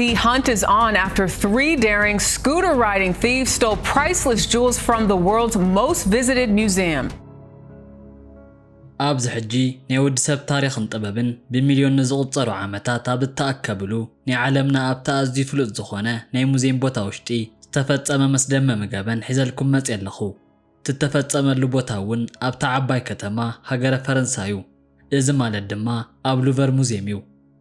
The hunt is on after three daring scooter riding thieves stole priceless jewels from the world's most visited museum. ኣብዚ ሕጂ ናይ ወዲ ሰብ ታሪኽን ጥበብን ብሚልዮን ንዝቑጸሩ ዓመታት ኣብ እተኣከብሉ ናይ ዓለምና ኣብቲ ኣዝዩ ፍሉጥ ዝኾነ ናይ ሙዚየም ቦታ ውሽጢ ዝተፈጸመ መስደመሚ ገበን ሒዘልኩም መጽየ ኣለኹ። እተፈጸመሉ ቦታ እውን ኣብታ ዓባይ ከተማ ሃገረ ፈረንሳ እዩ። እዚ ማለት ድማ ኣብ ሉቨር ሙዚየም እዩ።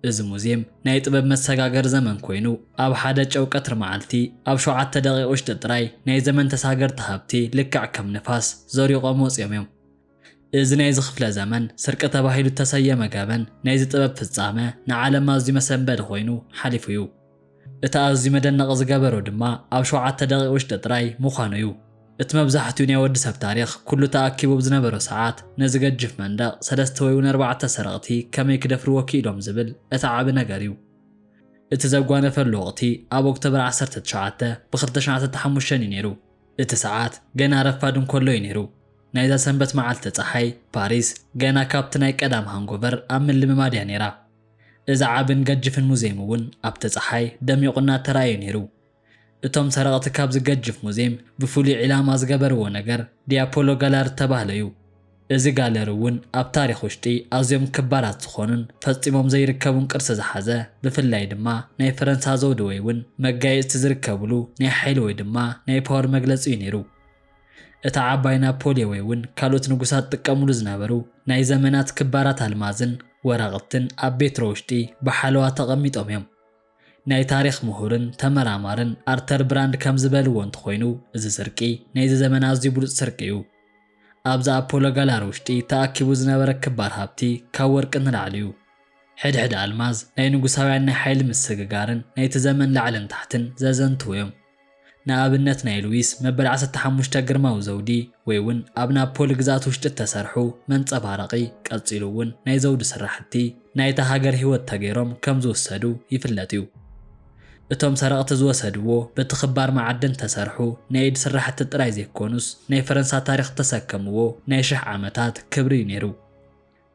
እዚ ሙዚየም ናይ ጥበብ መሰጋገሪ ዘመን ኮይኑ ኣብ ሓደ ጨው ቀትሪ መዓልቲ ኣብ ሸውዓተ ደቂቕ ውሽጢ ጥራይ ናይ ዘመን ተሳገርቲ ሃብቲ ልክዕ ከም ንፋስ ዘሪቖም ወፂኦም እዮም። እዚ ናይዚ ክፍለ ዘመን ስርቂ ተባሂሉ እተሰየመ ገበን ናይዚ ጥበብ ፍጻመ ንዓለም ኣዝዩ መሰንበዲ ኮይኑ ሓሊፉ እዩ። እቲ ኣዝዩ መደነቒ ዝገበሮ ድማ ኣብ ሸውዓተ ደቂቕ ውሽጢ ጥራይ ምዃኑ እዩ። እቲ መብዛሕትኡ ናይ ወዲ ሰብ ታሪኽ ኩሉ ተኣኪቡ ኣብ ዝነበሮ ሰዓት ነዚ ገጅፍ መንደቕ ሰለስተ ወይ እውን ኣርባዕተ ሰረቕቲ ከመይ ክደፍርዎ ክኢሎም ዝብል እቲ ዓቢ ነገር እዩ። እቲ ዘጓነፈሉ ወቕቲ ኣብ ኦክቶበር ዓሰርተ ትሽዓተ ብ ክልተ ሽሕን ዓሰርተ ሓሙሽተን እዩ ነይሩ። እቲ ሰዓት ገና ረፋድ እንከሎ እዩ ነይሩ። ናይዛ ሰንበት መዓልቲ ጸሓይ ፓሪስ ገና ካብቲ ናይ ቀዳም ሃንጎቨር ኣብ ምልምማድ እያ ነይራ። እዚ ዓብን ገጅፍን ሙዚየም እውን ኣብቲ ጸሓይ ደሚቑ እናተራእየ ነይሩ። እቶም ሰረቕቲ ካብዚ ገጅፍ ሙዚየም ብፍሉይ ዒላማ ዝገበርዎ ነገር ዲ ኣፖሎ ጋላሪ እተባህለ እዩ። እዚ ጋለሪ እውን ኣብ ታሪኽ ውሽጢ ኣዝዮም ክባራት ዝኾኑን ፈጺሞም ዘይርከቡን ቅርሲ ዝሓዘ፣ ብፍላይ ድማ ናይ ፈረንሳ ዘውዲ ወይ እውን መጋየጽቲ ዝርከብሉ ናይ ሓይሊ ወይ ድማ ናይ ፓወር መግለጺ እዩ ነይሩ። እታ ዓባይ ናፖልዮ ወይ እውን ካልኦት ንጉሳት ዝጥቀምሉ ዝነበሩ ናይ ዘመናት ክባራት ኣልማዝን ወረቕትን ኣብ ቤትሮ ውሽጢ ብሓለዋ ተቐሚጦም እዮም። ናይ ታሪኽ ምሁርን ተመራማርን ኣርተር ብራንድ ከም ዝበልዎ እንተኾይኑ፣ እዚ ስርቂ ናይዚ ዘመን ኣዝዩ ብሉጽ ስርቂ እዩ። ኣብዚ ኣፖሎ ጋላሪ ውሽጢ ተኣኪቡ ዝነበረ ክባር ሃብቲ ካብ ወርቂ ንላዕሊ እዩ። ሕድሕድ ኣልማዝ ናይ ንጉሳውያን ናይ ሓይሊ ምስግጋርን ናይቲ ዘመን ላዕልን ታሕትን ዘዘንትዉ እዮም። ንኣብነት ናይ ሉዊስ መበል ዓሰርተ ሓሙሽተ ግርማዊ ዘውዲ ወይ እውን ኣብ ናፖሊ ግዝኣት ውሽጢ እተሰርሑ መንጸባረቒ፣ ቀጺሉ እውን ናይ ዘውዲ ስራሕቲ ናይታ ሃገር ህይወት ተገይሮም ከም ዝውሰዱ ይፍለጥ እዩ። እቶም ሰረቕቲ ዝወሰድዎ በቲ ክባር መዓድን እተሰርሑ ናይ ኢድ ስራሕቲ ጥራይ ዘይኮኑስ ናይ ፈረንሳ ታሪኽ እተሰከምዎ ናይ ሽሕ ዓመታት ክብሪ እዩ ነይሩ።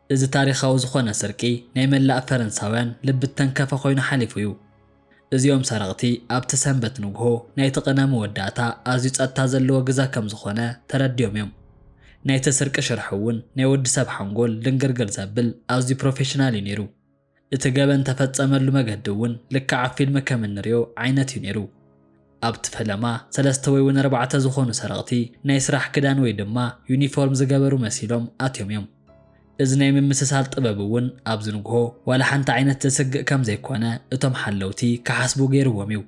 እዚ ታሪኻዊ ዝኾነ ስርቂ ናይ መላእ ፈረንሳውያን ልቢ እተንከፈ ኮይኑ ሓሊፉ እዩ። እዚኦም ሰረቕቲ ኣብቲ ሰንበት ንግሆ ናይቲ ቅነ መወዳእታ ኣዝዩ ጸጥታ ዘለዎ ግዛ ከም ዝኾነ ተረዲኦም እዮም። ናይቲ ስርቂ ሽርሒ እውን ናይ ወዲ ሰብ ሓንጎል ድንግርግር ዘብል ኣዝዩ ፕሮፌሽናል እዩ ነይሩ። እቲ ገበን ተፈጸመሉ መገዲ እውን ልክዕ ኣብ ፊልም ከም እንሪኦ ዓይነት እዩ ነይሩ። ኣብቲ ፈለማ ሰለስተ ወይ እውን ኣርባዕተ ዝኾኑ ሰረቕቲ ናይ ስራሕ ክዳን ወይ ድማ ዩኒፎርም ዝገበሩ መሲሎም ኣትዮም እዮም። እዚ ናይ ምምስሳል ጥበብ እውን ኣብዚ ንግሆ ዋላ ሓንቲ ዓይነት ዘስግእ ከም ዘይኮነ እቶም ሓለውቲ ክሓስቡ ገይርዎም እዩ።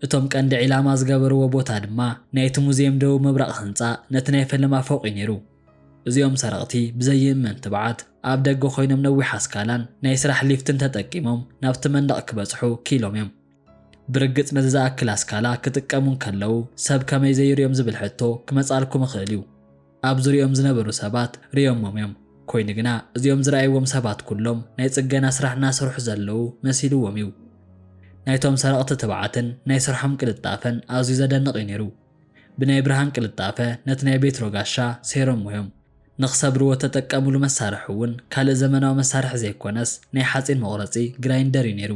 እቶም ቀንዲ ዒላማ ዝገበርዎ ቦታ ድማ ናይቲ ሙዚየም ደቡብ ምብራቕ ህንጻ ነቲ ናይ ፈለማ ፎቕ እዩ ነይሩ። እዚኦም ሰረቕቲ ብዘይእመን ትብዓት ኣብ ደገ ኮይኖም ነዊሕ ኣስካላን ናይ ስራሕ ሊፍትን ተጠቂሞም ናብቲ መንደቕ ክበጽሑ ክኢሎም እዮም። ብርግጽ ነዚ ዝኣክል ኣስካላ ክጥቀሙ እንከለዉ ሰብ ከመይ ዘይርእዮም ዝብል ሕቶ ክመጻልኩም ይኽእል እዩ። ኣብ ዙርያኦም ዝነበሩ ሰባት ርእዮሞም እዮም። ኮይኑ ግና እዚኦም ዝረኣይዎም ሰባት ኩሎም ናይ ጽገና ስራሕ እናሰርሑ ዘለዉ መሲልዎም እዩ። ናይቶም ሰረቕቲ ትብዓትን ናይ ስርሖም ቅልጣፈን ኣዝዩ ዘደንቕ እዩ ነይሩ። ብናይ ብርሃን ቅልጣፈ ነቲ ናይ ቤትሮ ጋሻ ሰይሮሞ እዮም። ንኽሰብርዎ እተጠቀምሉ መሳርሒ እውን ካልእ ዘመናዊ መሳርሒ ዘይኮነስ ናይ ሓጺን መቑረጺ ግራይንደር እዩ ነይሩ።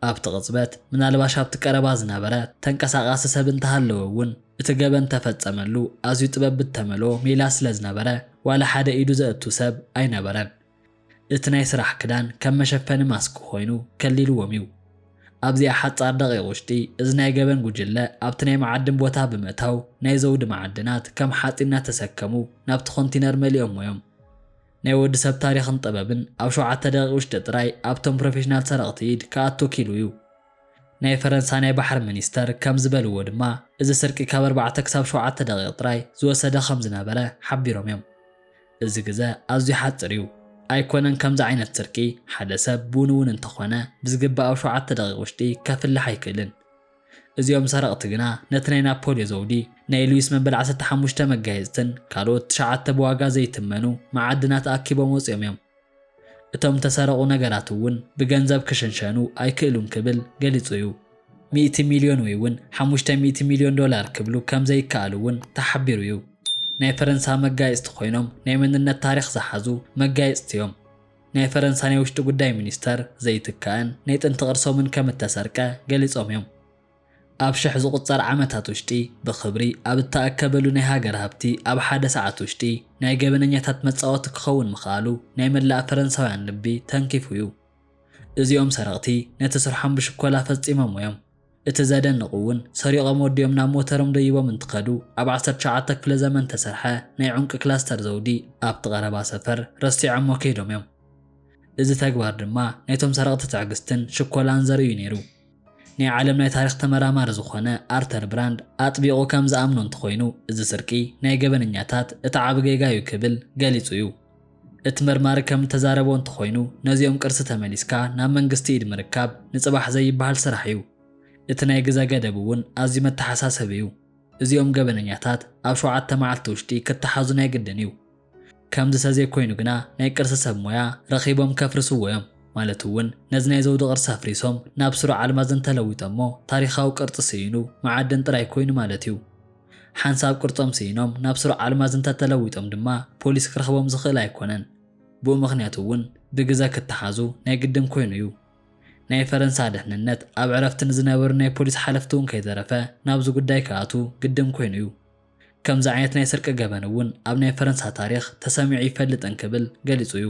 ኣብቲ ቅጽበት ምናልባሽ ኣብቲ ቀረባ ዝነበረ ተንቀሳቓሲ ሰብ እንተሃለወ እውን እቲ ገበን ተፈጸመሉ ኣዝዩ ጥበብ ብተመልኦ ሜላ ስለ ዝነበረ ዋላ ሓደ ኢዱ ዘእቱ ሰብ ኣይነበረን። እቲ ናይ ስራሕ ክዳን ከም መሸፈኒ ማስክ ኮይኑ ከሊልዎም እዩ። ኣብዚኣ ሓጻር ደቂቕ ውሽጢ እዚ ናይ ገበን ጉጅለ ኣብቲ ናይ መዓድን ቦታ ብምእታው ናይ ዘውዲ መዓድናት ከም ሓጺን እናተሰከሙ ናብቲ ኮንቲነር መሊኦሞ እዮም። ናይ ወዲ ሰብ ታሪኽን ጥበብን ኣብ ሸውዓተ ደቂቕ ውሽጢ ጥራይ ኣብቶም ፕሮፌሽናል ሰረቕቲ ኢድ ክኣቱ ኪሉ እዩ። ናይ ፈረንሳ ናይ ባሕሪ ሚኒስተር ከም ዝበልዎ ድማ እዚ ስርቂ ካብ ኣርባዕተ ክሳብ ሸውዓተ ደቂቕ ጥራይ ዝወሰደ ከም ዝነበረ ሓቢሮም እዮም። እዚ ግዘ ኣዝዩ ሓጽር እዩ። ኣይኮነን ከምዚ ዓይነት ስርቂ ሓደ ሰብ ብውን እውን እንተኾነ ብዝግባእ ኣብ ሸውዓተ ደቂቕ ውሽጢ ከፍልሕ ኣይክእልን። እዚኦም ሰረቕቲ ግና ነቲ ናይ ናፖልዮ ዘውዲ ናይ ሉዊስ መበል ዓሰርተ ሓሙሽተ መጋየጽትን ካልኦት ትሽዓተ ብዋጋ ዘይትመኑ መዓድናት ኣኪቦም ወጺኦም እዮም። እቶም ተሰረቑ ነገራት እውን ብገንዘብ ክሽንሸኑ ኣይክእሉን ክብል ገሊጹ እዩ። ሚእቲ ሚልዮን ወይ እውን ሓሙሽተ ሚእቲ ሚልዮን ዶላር ክብሉ ከም ዘይከኣሉ እውን ተሓቢሩ እዩ። ናይ ፈረንሳ መጋየጽቲ ኮይኖም ናይ መንነት ታሪኽ ዝሓዙ መጋየጽቲ እዮም። ናይ ፈረንሳ ናይ ውሽጢ ጉዳይ ሚኒስተር ዘይትካእን ናይ ጥንቲ ቅርሶምን ከም እተሰርቀ ገሊጾም እዮም። ኣብ ሽሕ ዝቑጸር ዓመታት ውሽጢ ብኽብሪ ኣብ እተኣከበሉ ናይ ሃገር ሃብቲ ኣብ ሓደ ሰዓት ውሽጢ ናይ ገበነኛታት መጻወቲ ክኸውን ምኽኣሉ ናይ መላእ ፈረንሳውያን ልቢ ተንኪፉ እዩ። እዚኦም ሰረቕቲ ነቲ ስርሖም ብሽኮላ ፈጺሞም እዮም። እቲ ዘደንቕ እውን ሰሪቖም ወዲኦም ናብ ሞተሮም ደይቦም እንትኸዱ ኣብ ዓሰርተ ትሽዓተ ክፍለ ዘመን ተሰርሐ ናይ ዑንቂ ክላስተር ዘውዲ ኣብቲ ቀረባ ሰፈር ረሲዖሞ ከይዶም እዮም። እዚ ተግባር ድማ ናይቶም ሰረቕቲ ትዕግስትን ሽኮላን ዘርእዩ ነይሩ። ናይ ዓለም ናይ ታሪኽ ተመራማሪ ዝኾነ ኣርተር ብራንድ ኣጥቢቑ ከም ዝኣምኖ እንተኾይኑ፣ እዚ ስርቂ ናይ ገበነኛታት እቲ ዓቢ ጌጋ እዩ ክብል ገሊጹ እዩ። እቲ መርማሪ ከም እተዛረቦ እንተኾይኑ፣ ነዚኦም ቅርሲ ተመሊስካ ናብ መንግስቲ ኢድ ምርካብ ንጽባሕ ዘይበሃል ስራሕ እዩ። እቲ ናይ ግዘ ገደብ እውን ኣዝዩ መተሓሳሰቢ እዩ። እዚኦም ገበነኛታት ኣብ ሸውዓተ መዓልቲ ውሽጢ ክተሓዙ ናይ ግድን እዩ። ከምዚ ተዘይኮይኑ ግና ናይ ቅርሲ ሰብ ሞያ ረኺቦም ከፍርስዎ እዮም። ማለት እውን ነዚ ናይ ዘውዲ ቅርሲ ኣፍሪሶም ናብ ስሩዕ ኣልማዝ እንተለዊጦሞ ታሪኻዊ ቅርጺ ስኢኑ መዓድን ጥራይ ኮይኑ ማለት እዩ። ሓንሳብ ቅርጾም ስኢኖም ናብ ስሩዕ ኣልማዝ እንተተለዊጦም ድማ ፖሊስ ክረኽቦም ዝኽእል ኣይኮነን። ብኡ ምኽንያት እውን ብግዘ ክተሓዙ ናይ ግድን ኮይኑ እዩ። ናይ ፈረንሳ ድሕንነት ኣብ ዕረፍቲ ንዝነበሩ ናይ ፖሊስ ሓለፍቲ እውን ከይተረፈ ናብዚ ጉዳይ ክኣቱ ግድን ኮይኑ እዩ። ከምዚ ዓይነት ናይ ስርቂ ገበን እውን ኣብ ናይ ፈረንሳ ታሪኽ ተሰሚዑ ይፈልጥን ክብል ገሊጹ እዩ።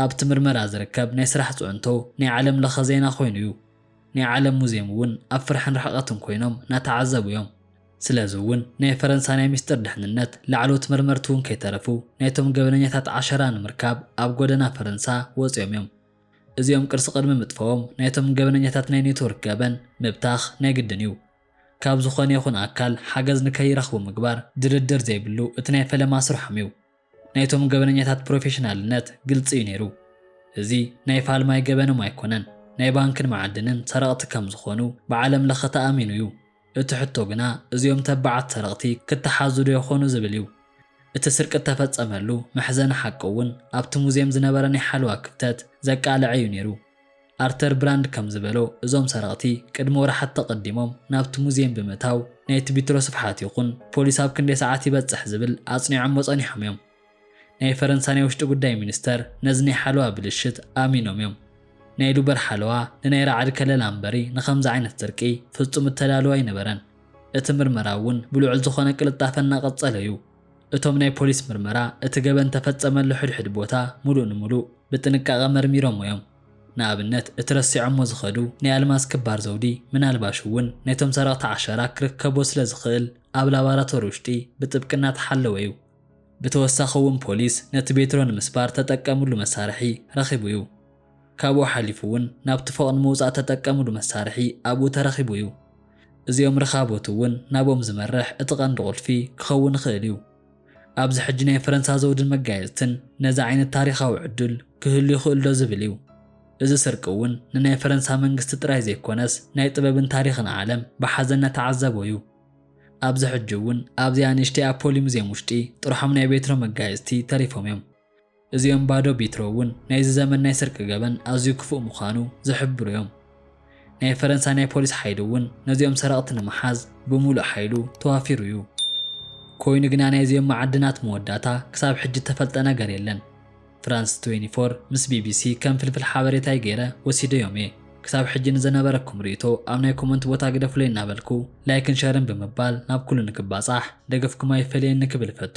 ኣብቲ ምርመራ ዝርከብ ናይ ስራሕ ጽዕንቶ ናይ ዓለም ለኸ ዜና ኮይኑ እዩ። ናይ ዓለም ሙዝየም እውን ኣብ ፍርሕን ርሕቐትን ኮይኖም እናተዓዘቡ እዮም። ስለዚ እውን ናይ ፈረንሳ ናይ ሚስጥር ድሕንነት ላዕለዎት መርመርቲ እውን ከይተረፉ ናይቶም ገበነኛታት ዓሸራ ንምርካብ ኣብ ጎደና ፈረንሳ ወፂኦም እዮም። እዚኦም ቅርሲ ቅድሚ ምጥፋኦም ናይቶም ገበነኛታት ናይ ኔትወርክ ገበን ምብታኽ ናይ ግድን እዩ። ካብ ዝኾነ ይኹን ኣካል ሓገዝ ንከይረኽቡ ምግባር ድርድር ዘይብሉ እቲ ናይ ፈለማ ስርሖም እዩ። ናይቶም ገበነኛታት ፕሮፌሽናልነት ግልጺ እዩ ነይሩ። እዚ ናይ ፋልማይ ገበኖም ኣይኮነን፣ ናይ ባንክን መዓድንን ሰረቕቲ ከም ዝኾኑ ብዓለም ለኸ ተኣሚኑ እዩ። እቲ ሕቶ ግና እዚኦም ተባዓት ሰረቕቲ ክተሓዙ ዶ ይኾኑ ዝብል እዩ። እቲ ስርቂ እተፈጸመሉ መሕዘኒ ሓቂ እውን ኣብቲ ሙዝየም ዝነበረ ናይ ሓለዋ ክፍተት ዘቃልዐ እዩ ነይሩ። ኣርተር ብራንድ ከም ዝበሎ እዞም ሰረቕቲ ቅድሚ ወርሓት ተቐዲሞም ናብቲ ሙዝየም ብምእታው ናይቲ ቢትሮ ስፍሓት ይኹን ፖሊስ ኣብ ክንደይ ሰዓት ይበጽሕ ዝብል ኣጽኒዖሞ ጸኒሖም እዮም። ናይ ፈረንሳ ናይ ውሽጢ ጉዳይ ሚኒስተር ነዚ ናይ ሓለዋ ብልሽት ኣሚኖም እዮም። ናይ ሉበር ሓለዋ ንናይ ራዕዲ ከለላ እምበሪ ንኸምዚ ዓይነት ስርቂ ፍጹም እተዳለወ ኣይነበረን። እቲ ምርመራ እውን ብልዑል ዝኾነ ቅልጣፈ እናቐጸለ እዩ። እቶም ናይ ፖሊስ ምርመራ እቲ ገበን ተፈጸመሉ ሕድሕድ ቦታ ሙሉእ ንሙሉእ ብጥንቃቐ መርሚሮሞ እዮም። ንኣብነት እቲ ረሲዖሞ ዝኸዱ ናይ ኣልማዝ ክባር ዘውዲ ምናልባሽ እውን ነቶም ሰረቕቲ ዓሸራ ክርከቦ ስለ ዝኽእል ኣብ ላባራቶሪ ውሽጢ ብጥብቂ እናተሓለወ እዩ። ብተወሳኺ እውን ፖሊስ ነቲ ቤትሮ ንምስባር ተጠቀምሉ መሳርሒ ረኺቡ እዩ። ካብኡ ሓሊፉ እውን ናብቲ ፎቕ ንምውጻእ ተጠቀምሉ መሳርሒ ኣብኡ ተረኺቡ እዩ። እዚኦም ርኻቦት እውን ናቦም ዝመርሕ እቲ ቀንዲ ቁልፊ ክኸውን ይኽእል እዩ። ኣብዚ ሕጂ ናይ ፈረንሳ ዘውድን መጋየፅትን ነዚ ዓይነት ታሪኻዊ ዕድል ክህሉ ይኽእል ዶ ዝብል እዩ። እዚ ስርቂ እውን ንናይ ፈረንሳ መንግስቲ ጥራይ ዘይኮነስ ናይ ጥበብን ታሪኽን ዓለም ብሓዘን እናተዓዘቦ እዩ። ኣብዚ ሕጂ እውን ኣብዚኣ ንእሽተይ ኣፖሊ ሙዝየም ውሽጢ ጥርሖም ናይ ቤትሮ መጋየፅቲ ተሪፎም እዮም። እዚኦም ባዶ ቢትሮ እውን ናይዚ ዘመን ናይ ስርቂ ገበን ኣዝዩ ክፉእ ምዃኑ ዝሕብሩ እዮም። ናይ ፈረንሳ ናይ ፖሊስ ሓይሊ እውን ነዚኦም ሰረቕቲ ንምሓዝ ብምሉእ ሓይሉ ተዋፊሩ እዩ። ኮይኑ ግና ናይዚኦም መዓድናት መወዳእታ ክሳብ ሕጂ እተፈልጠ ነገር የለን። ፍራንስ ትዌንቲ ፎር ምስ ቢቢሲ ከም ፍልፍል ሓበሬታይ ገይረ ወሲደዮም እየ። ክሳብ ሕጂ ንዝነበረኩም ርእይቶ ኣብ ናይ ኮመንት ቦታ ግደፉለይ እናበልኩ ላይክን ሸርን ብምባል ናብ ኩሉ ንክባጻሕ ደገፍኩም ኣይፈለየኒ ክብል እፈቱ።